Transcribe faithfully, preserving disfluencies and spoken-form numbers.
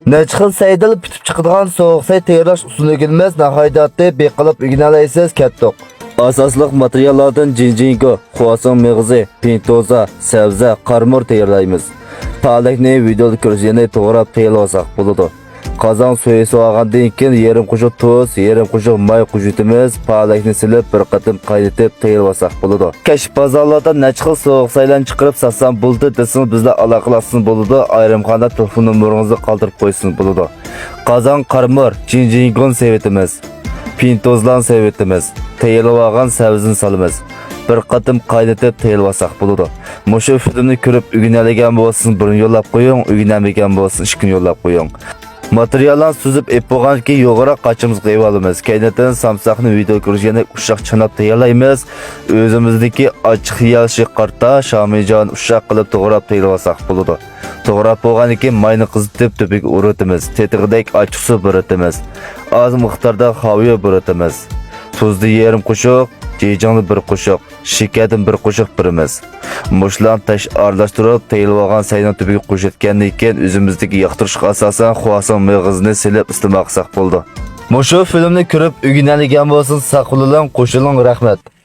نەچچە خىل سەيدىن پۈتۈپ چىقىدىغان سوغۇق سەي تەييارلاش ئۇسۇلىنى ئۆگىنىمىز، ناھايىتى ئاددىي، بىر قىلىپ ئۆگىنەلەيسىز، كەتتۇق. ئاساسلىق ماتېرىياللاردىن جىنجىڭگو، خۇاسىڭ مېغىزى، پىنتوزا، سەۋزە، قارىمۇر تەييارلايمىز. پالەكنى ۋىدېئودا كۆرسىتىلگەندەك توغراپ تەييارلىساق بولىدۇ. قازان سويۇسىۋالغاندىن كېيىن يېرىم قوشۇق تۇز، يېرىم قوشۇق ماي قوشۇۋېتىمىز. پالەكنى سېلىپ بىر قېتىم قاينىتىپ تەييارلىساق بولىدۇ. كەشىپ بازارلاردا نەچچە خىل سوغۇق سەيلەرنى چىقىرىپ ساتسام بولىدۇ دېسىڭىز، بىز بىلەن ئالاقىلەشسىڭىز بولىدۇ. ئايرىم خانىدا تېلېفون نومۇرىڭىزنى قالدۇرۇپ قويسىڭىز بولىدۇ. قازان قارىمۇر، جىنجىڭگونى سېلىۋېتىمىز. پىنتوزلارنى سېلىۋېتىمىز. تەييارلىۋالغان سەۋزىنى سالىمىز. بىر قېتىم قاينىتىپ تەييارلىۋالساق بولىدۇ. مۇشۇ فىلىمنى كۆرۈپ ئۆگىنەلىگەن بولسىڭىز بىرنى يوللاپ قويۇڭ، ئۆگىنەلمىگەن بولسىڭىز ئىككىنى يوللاپ قويۇڭ. ماتېرىياللارنى سۈزۈپ ئېلىپ بولغاندىن كېيىن يوغىناق قاچىمىزغا قىيىۋالىمىز. كەينىدىن سامساقنى ۋىدېئودا كۆرسىتىلگەندەك ئۇششاق چاناپ تەييارلايمىز. ئۆزىمىزدىكى ئاچچىق خىيال شېكەرتە، شامىجاننى ئۇششاق قىلىپ توغراپ تەييارلىۋالساق بولىدۇ. توغراپ بولغاندىن كېيىن ماينى قىزىتىپ تۆپىگە ئۇرۇۋېتىمىز. تېتىغۇدەك ئاچچىقسۇ بېرىۋېتىمىز. ئاز مىقداردا خاۋيۇ بېرىۋېتىمىز. تۇزنى يېرىم قوشۇق، جىجىڭنى بىر قوشۇق، شېكەردىن بىر قوشۇق بېرىمىز. مۇشۇلارنى تەش ئارىلاشتۇرۇپ، تەييارلىۋالغان سەينىڭ تۈپىگە قوشۇۋەتكەندىن كېيىن، ئۆزىمىزدىكى ياقتۇرۇشقا ئاساسەن خۇاسىڭ مېغىزىنى سېلىپ ئىستېمال قىلساق بولىدۇ. مۇشۇ فىلىمنى كۆرۈپ ئۆگىنەلىگەن بولسىڭىز ساق بولۇڭ، قوشۇلۇڭ، رەھمەت.